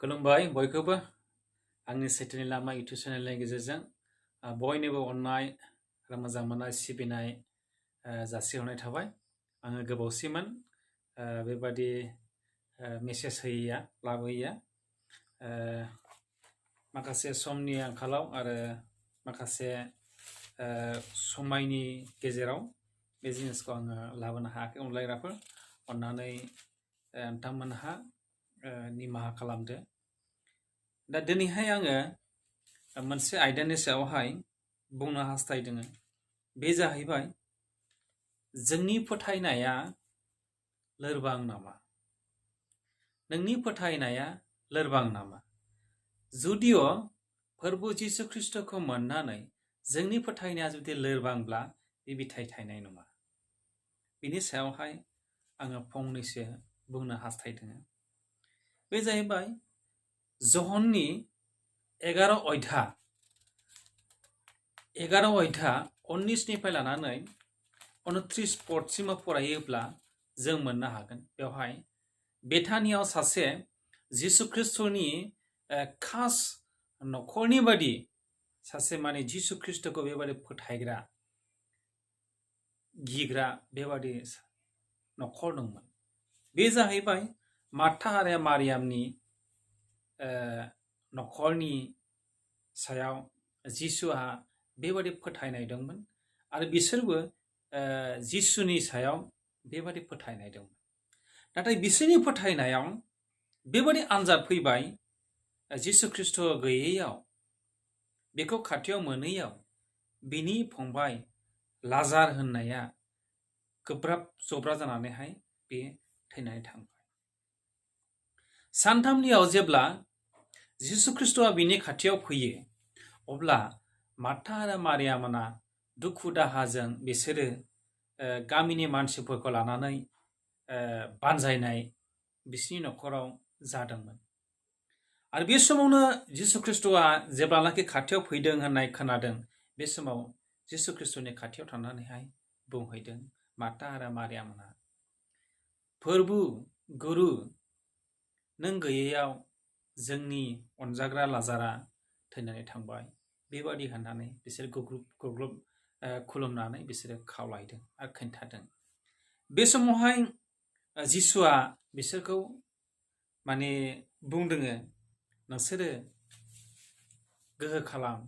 खुलुमबाय बयखौबो आंनि स्वitwni Lama YouTube चेनेलनि गेजेरजों बयनिबो अननाय आरो मोजां मोननाय सिबिनाय जासिहरनाय थाबाय। आङो गोबावसिमोन बेबादि मेसेज होयैया लाबोयैया माखासे समनि आंखालाव आरो माखासे समायनि गेजेराव बे जिनिसखौ आङो लाबोनो हायाखै। अनलायग्राफोर अननानै नोंथांमोनहा निमाहा खालामदो। दा दिनैहाय आङो मोनसे आयदानि सायावहाय बुंनो हास्थायदों। बे जाहैबाय जोंनि फोथायनाया लोरबां नामा? नोंनि फोथायनाया लोरबां नामा? जुदिअ फोरबु जिसु ख्रिस्टखौ मोननानै जोंनि फोथायनाया जुदि लोरबांब्ला बे बिथाइ थायनाय नङा। बिनि सायावहाय आङो फंनैसो बुंनो हास्थायदों। बे जाहैबाय जहननि 11 अध्याय 19निफ्राय लानानै 29 पदसिम फरायोब्ला जों मोननो हागोन। बेवहाय बेथानियाव सासे जिसु ख्रिस्टनि खास नखरनि बादि सासे माने जिसु ख्रिस्टखौ बेबादि फोथायग्रा गिग्रा बेबादि नखर दंमोन। बे जाहैबाय मार्था आरो मारियामनि नखरनि सायाव जिसुआ बेबादि फोथायनाय दंमोन आरो बिसोरबो जिसुनि सायाव बेबादि फोथायनाय दंमोन। नाथाय बिसोरनि फोथायनायाव बेबादि आनजाद फैबाय, जिसु ख्रिस्ट गैयैयाव, बेखौ खाथियाव मोनैयाव बिनि फंबाय लाजार होननाया गोब्राब जब्रा जानानैहाय बे थैनानै थांबाय। सानथामनियाव जेब्ला जिसु ख्रिस्टआ बिनि खाथियाव फैयो, अब्ला मार्था आरो मारियामना दुखु दाहाजों बिसोरो गामिनि मानसिफोरखौ लानानै बानजायनाय बिसिनि नखराव जादोंमोन। आरो बे समावनो जिसु ख्रिस्टआ जेब्लानाखि खाथियाव फैदों होननाय खोनादों, बे समाव जिसु ख्रिस्टनि खाथियाव थांनानैहाय बुंहैदों मार्था आरो मारियामना, फोरबु गुरु नों गैयैयाव जोंनि अनजाग्रा लाजारा थैनानै थांबाय। बेबादि होननानै बिसोर गुग्रुब खुलुमनानै बिसोरो खावलायदों आरो खोन्थादों। बे समावहाय जिसुआ बिसोरखौ माने बुंदों, नोंसोरो गोहो खालाम,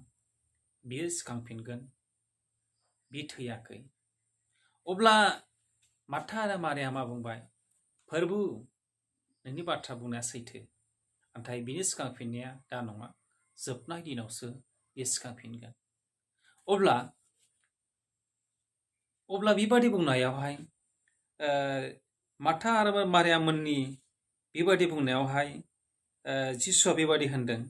बियो सिखांफिनगोन, बि थैयाखै। अब्ला मार्था आरो मारियामा बुंबाय, फोरबु नोंनि बाथ्रा बुंनाया सैथो, नाथाय बिनि सिखांफिननाया दा नङा, जोबनाय दिनावसो बे सिखांफिनगोन। अब्ला बेबादि बुंनायावहाय मार्था आरो मारियामनि बेबादि बुंनायावहाय जिसुआ बेबादि होनदों,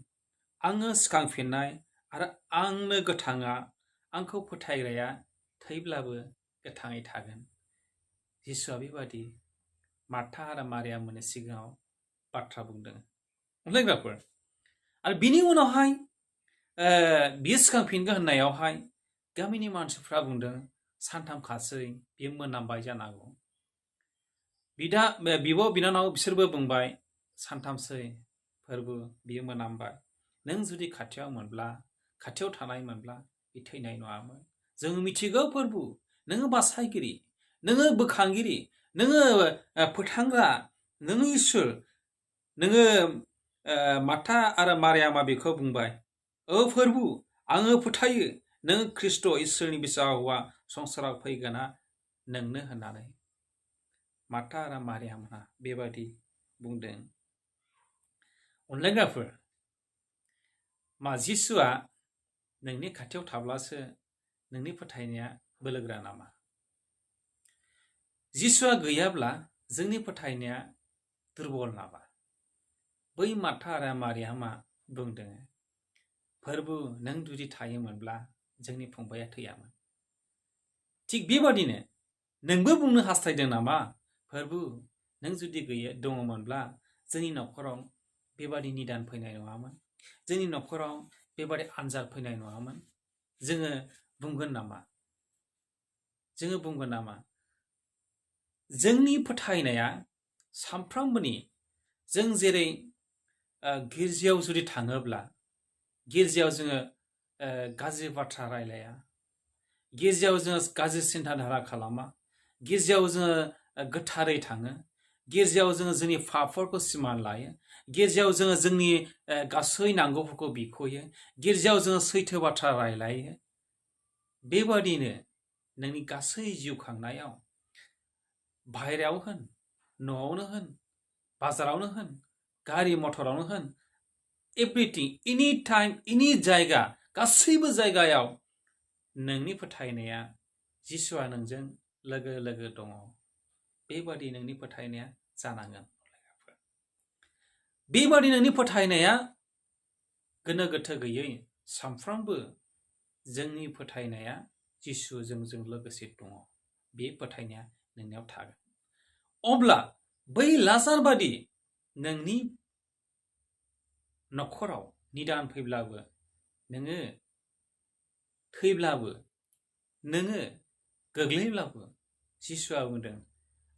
आङो सिखांफिननाय आरो आंनो गोथाङा, आंखौ फोथायग्राया थैब्लाबो गोथाङै थागोन। जिसुआ बेबादि मार्था आरो मारियामनि सिगाङाव बाथ्रा बुंदों। अनलायग्राफोर, आरो बिनि उनावहाय बियो सिखांफिनगोन होननायावहाय गामिनि मानसिफ्रा बुंदों, सानथाम खासै बियो मोनामबाय जानांगौ। बिब' बिनानाव बिसोरबो बुंबाय, सानथामसै फोरबु बियो मोनामबाय। नों जुदि खाथियाव थानाय मोनब्ला बे थैनाय नङामोन। जों मिथिगौ फोरबु, नोङो बासायगिरि, नोङो बोखांगिरि, नोङो फोथांग्रा, नोङो इसोर। नोङो मार्था आरो मारियामा बेखौ बुंबाय, फोरबु आङो फोथायो नों ख्रिस्ट इसोरनि बिजा हौवा संसाराव फैगोना नोंनो होननानै मार्था आरो मारियामहा बेबादि बुंदों। अनलायग्राफोर, मा जिसुआ नोंनि खाथियाव थाब्लासो नोंनि फोथायनाया बोलोगोरा नामा? जिसुआ गैयाब्ला जोंनि फोथायनाया दुरबल नामा? बै मार्था आरो मारियामा बुंदों, फोरबु नों जुदि थायोमोनब्ला जोंनि फंबाया थैयामोन। थिग बेबादिनो नोंबो बुंनो हास्थायदों नामा, फोरबु नों जुदि दङमोनब्ला जोंनि नखराव बेबादि निदान फैनाय नङामोन, जोंनि नखराव बेबादि आनजाद फैनाय नङामोन। जोङो बुंगोन नामा? जोंनि फोथायनाया सानफ्रोमबोनि, जों जेरै गिर्जायाव जुदि थाङोब्ला गिर्जायाव जोङो गाज्रि बाथ्रा रायलाया गिर्जायाव जोङो गाज्रि सिन्था धारा खालामा गिर्जायाव जोङो गोथारै थाङो गिर्जायाव जोङो जोंनि पापफोरखौ सिमान लायो गिर्जायाव जोङो जोंनि गासै नांगौफोरखौ बिख'यो गिर्जायाव जोङो सैथो बाथ्रा रायलायो बेबादिनो नोंनि गासै जिउ खांनायाव बाहेरायाव होन न'आवनो होन बाजारावनो होन गारि मथरावनो होन एभ्रिथिं एनि टाइम एनि जायगा गासैबो जायगायाव नोंनि फोथायनाया जिसुआ नोंजों लोगो लोगो दङ बेबादि नोंनि फोथायनाया जानांगोन बेबादि नोंनि फोथायनाया गोनो गोथो गैयै सानफ्रोमबो जोंनि फोथायनाया जिसुजों जों लोगोसे दङ बे फोथायनाया नोंनियाव थागोन अब्ला बै लाजार बादि नोंनि न'खराव निदान फैब्लाबो नोङो थैब्लाबो नोङो गोग्लैब्लाबो जिसुआ बुंदों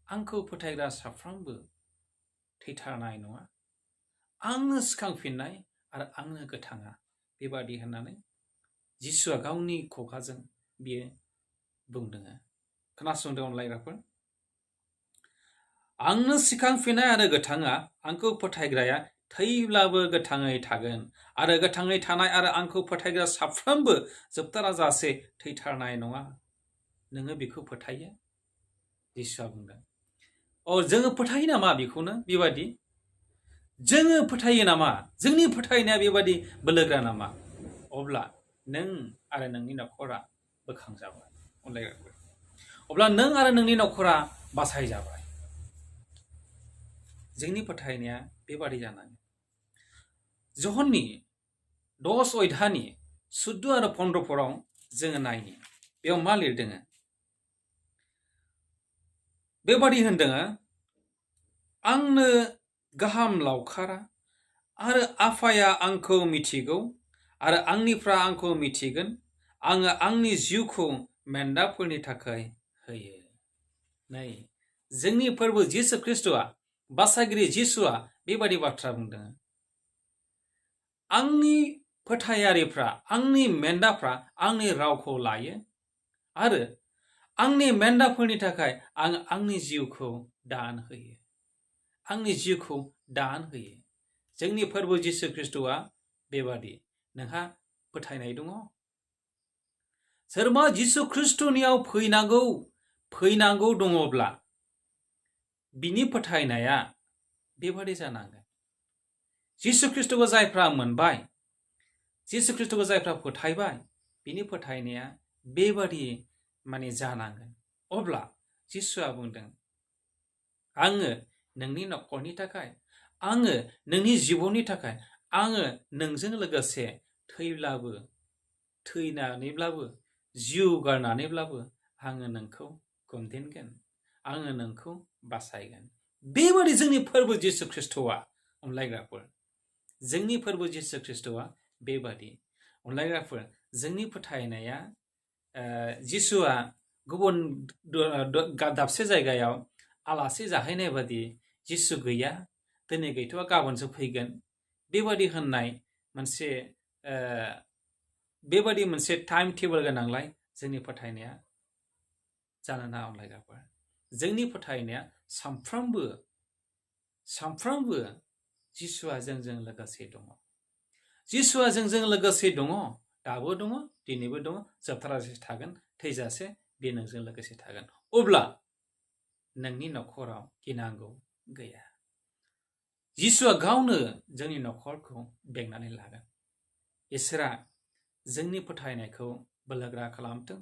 आंखौ फोथायग्रा साफ्रोमबो थैथारनाय नङा आंनो सिखांफिननाय आरो आंनो गोथाङा बेबादि होननानै जिसुआ गावनि खुगाजों बियो बुंदों खोनासंदों अनलायग्राफोर आंनो सिखांफिननाय आरो गोथाङा आंखौ फोथायग्राया थैब्लाबो गोथाङै थागोन आरो गोथाङै थानाय आरो आंखौ फोथायग्रा साफ्रोमबो जोबथाराजासे थैथारनाय नङा नोङो बेखौ फोथायो जिसुआ बुंदों जोङो फोथायो नामा बेखौनो बेबादि जोङो फोथायो नामा जोंनि फोथायनाया बेबादि बोलोग्रा नामा अब्ला नों आरो नोंनि न'खरा बोखांजाबाय अनलायग्राफोर अब्ला नों आरो नोंनि न'खरा बासायजाबाय जोंनि फोथायनाया बेबादि जानांगोन जहननि 10 अध्यायनि 14 आरो 15 जोङो नायनि बेयाव मा लिरदों बेबादि होनदों आंनो गाहाम लावखारा आरो आफाया आंखौ मिथिगौ आरो आंनिफ्रा आंखौ मिथिगोन आङो आंनि जिउखौ मेन्दाफोरनि थाखाय होयो नै जोंनि फोरबो जिसु ख्रिस्ट'आ बासायगिरि जिसुआ बेबादि बाथ्रा बुंदों आंनि फोथायारिफ्रा आंनि मेन्दाफ्रा आंनि रावखौ लायो आरो आंनि मेन्दाफोरनि थाखाय आं आंनि जिउखौ दान होयो आंनि जिउखौ दान होयो जोंनि फोरबो जिसु ख्रिस्ट'आ बेबादि नोंहा फोथायनाय दङ सोरबा जिसु ख्रिस्ट'नियाव फैनांगौ दङब्ला बिनि फोथायनाया बेबादि जानांगोन जिसु ख्रिस्ट'खौ जायफ्रा मोनबाय जिसु ख्रिस्ट'खौ जायफ्रा फोथायबाय बिनि फोथायनाया बेबादि माने जानांगोन अब्ला जिसुआ बुंदों आङो नोंनि न'खरनि थाखाय आङो नोंनि जिबननि थाखाय आङो नोंजों लोगोसे थैनानैब्लाबो जिउ गारनानैब्लाबो आङो नोंखौ गोमदेनगोन आङो नोंखौ बासायगोन बेबादि जोंनि फोरबो जिसु ख्रिस्ट'आ अनलायग्राफोर जोंनि फोरबो जिसु ख्रिस्ट'आ बेबादि अनलायग्राफोर जोंनि फोथायनाया जिसुआ गुबुन दाबसे जायगायाव आलासि जाहैनाय बादि जिसु गैया दिनै गैथ'आ गाबोनसो फैगोन बेबादि होननाय बेबादि मोनसे टाइम टेबोल गोनांलाय जोंनि फोथायनाया जानो नाङा अनलायग्राफोर जोंनि फोथायनाया सानफ्रोमबो जिसुआ जोंजों लोगोसे दङ जिसुआ जोंजों लोगोसे दङ दाबो दङ दिनैबो दङ जोबथाराजासे थागोन थैजासे बे नोंजों लोगोसे थागोन अब्ला नोंनि न'खराव गिनांगौ गैया जिसुआ गावनो जोंनि न'खरखौ बेंनानै लागोन इसोरा जोंनि फोथायनायखौ बोलोग्रा खालामथों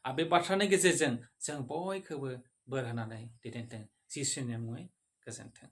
आरो बे बाथ्रानि गेजेरजों जों बयखौबो बोर होनानै दैदेनथों जिसुनि मुङै गोजोन्थों